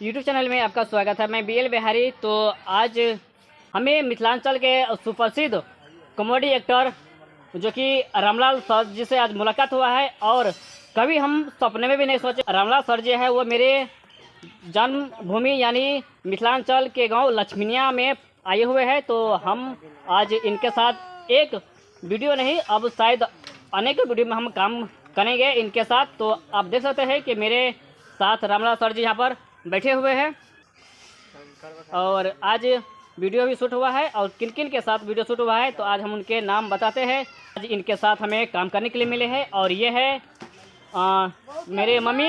YouTube channel में आपका स्वागत है। मैं बीएल बिहारी। तो आज हमें मिथिलांचल के सुप्रसिद्ध कॉमेडी एक्टर जो कि रामलाल सर जी से आज मुलाकात हुआ है और कभी हम सपने में भी नहीं सोचे रामलाल सर जी है वो मेरे जन्मभूमि यानी मिथिलांचल के गांव लक्ष्मीनिया में आए हुए हैं। तो हम आज इनके साथ एक वीडियो नहीं, अब शायद अनेक वीडियो में हम काम करेंगे इनके साथ। तो आप देख सकते हैं कि मेरे साथ रामलाल सर जी यहाँ पर बैठे हुए हैं और आज वीडियो भी शूट हुआ है और किन किन के साथ वीडियो शूट हुआ है तो आज हम उनके नाम बताते हैं। आज इनके साथ हमें काम करने के लिए मिले हैं और ये है मेरे मम्मी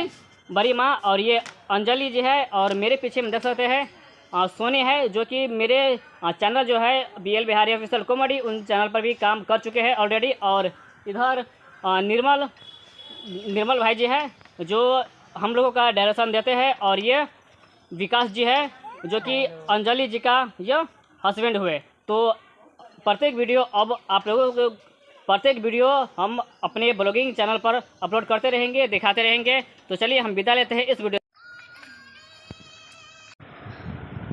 बड़ी माँ और ये अंजलि जी है और मेरे पीछे में देख सकते हैं सोनी है जो कि मेरे चैनल जो है बीएल बिहारी ऑफिशियल कॉमेडी उन चैनल पर भी काम कर चुके हैं ऑलरेडी। और इधर निर्मल निर्मल भाई जी हैं जो हम लोगों का डायरेक्शन देते हैं और ये विकास जी है जो कि अंजलि जी का यह हस्बैंड हुए। तो प्रत्येक वीडियो अब आप लोगों को प्रत्येक वीडियो हम अपने ब्लॉगिंग चैनल पर अपलोड करते रहेंगे, दिखाते रहेंगे। तो चलिए हम विदा लेते हैं इस वीडियो।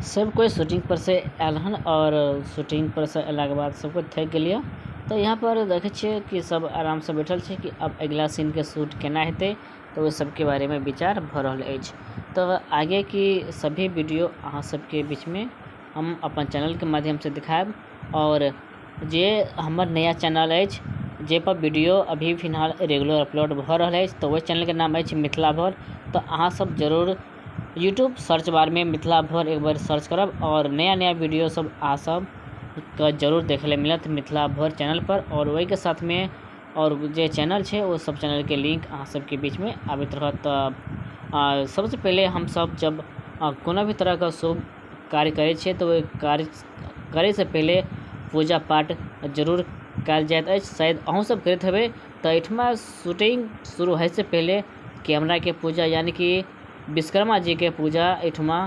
सब कोई शूटिंग पर से आयल हन और शूटिंग पर से अयलाके बाद सब कोई थकि गेलियै। तो यहाँ पर देखै छियै कि सब आराम से बैठल छै कि अब अगिला सीन के शूट केना हेतै, तो ओहि सबके बारे में विचार भऽ रहल अछि। तो आगे की सभी वीडियो अहाँ सबके बीच में हम अपन चैनल के माध्यम से दिखायब। और जे हमर नया चैनल अछि जे पर वीडियो अभी फिलहाल रेगुलर अपलोड भऽ रहल अछि, तो ओहि चैनल के नाम अछि मिथिला भोर। तो अहाँ सब जरूर यूट्यूब सर्च बार में मिथिला भोर एक बार सर्च करब और नया नया वीडियो सब अहाँ सब के जरूर देखै लए मिलत मिथिला भोर चैनल पर। और ओहिके साथ में और जे चैनल छै ओ सब चैनल के लिंक अहाँ सबके बीच में आबैत रहत। तऽ सबसे पहिले हम सब जब कोनो भी तरह के शुभ कार्य करै छियै तऽ ओहि कार्य करै से पहिले पूजा पाठ जरूर कयल जाइत अछि। शायद अहूँ सब करैत हेबै। तऽ एहिठमा शूटिंग शुरू होइ से पहिले कैमरा के पूजा यानी कि विश्वकर्मा जी के पूजा एहिठमा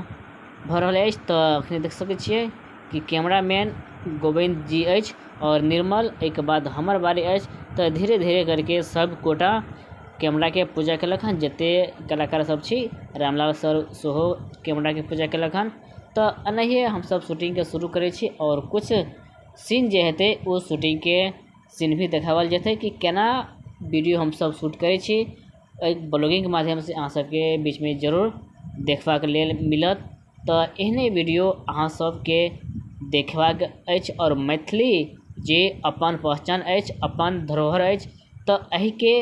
भऽ रहल अछि। तऽ अखनी देख सकै छियै कि कैमरामैन गोविंद जी अछि और निर्मल, एहिके बाद हमर बारी अछि। तऽ धीरे धीरे करके सब गोटा कैमरा के पूजा केलक हन, जते कलाकार सब छी रामलाल सर सेहो कैमरा के पूजा केलक हन। तऽ एनाहिए हमसब शूटिंग के शुरू करै छी और कुछ सीन जे हेतै ओ शूटिंग के सीन भी देखाओल जेतै कि केना वीडियो हमसब शूट करै छी। एहि ब्लॉगिंग के माध्यम से अहाँ सबके बीच में जरूर देखबाक लेल मिलत। तऽ एहने वीडियो अहाँ सबके देखबाक अछि और मैथिली जे अपन पहचान अछि, अपन धरोहर अछि, तऽ एहिके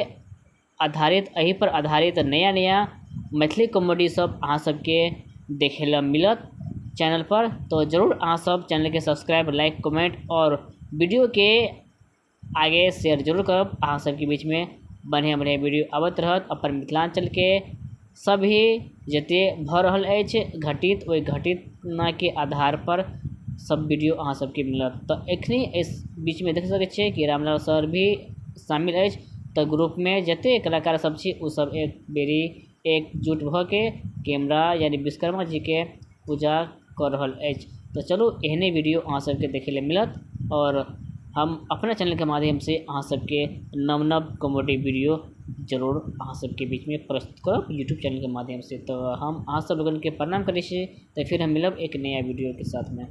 आधारित एहि पर आधारित नया नया मैथिली कॉमेडी सब अहाँ सबके देखै लए मिलत चैनल पर। तो जरूर अहाँ सब चैनल के सब्सक्राइब, लाइक, कमेंट और वीडियो के आगे शेयर जरूर करब। अहाँ सबके बीच में बढ़िया बढ़िया वीडियो आबैत रहत। अपन मिथिलांचल के सभी जते भऽ रहल अछि घटित, ओहि घटना के आधार पर सब वीडियो अहाँ सबके मिलत। तऽ एखनी इस बीच में देख सकै छियै कि रामलाल सर भी शामिल अछि। तऽ ग्रुप में जते कलाकार सब छी ओ सब एक बेरी एकजुट भऽ के कैमरा यानी विश्वकर्मा जी के पूजा कऽ रहल अछि। तऽ चलू एहने वीडियो अहाँ सबके देखै लए मिलत और हम अपना चैनल के माध्यम से अहाँ सबके नव नव कॉमेडी वीडियो जरूर अहाँ सबके बीच में प्रस्तुत करब यूट्यूब चैनल के माध्यम से। तो हम अहाँ सब लोगन के प्रणाम करै छी। तऽ फिर हम मिलब एक नया वीडियो के साथ में।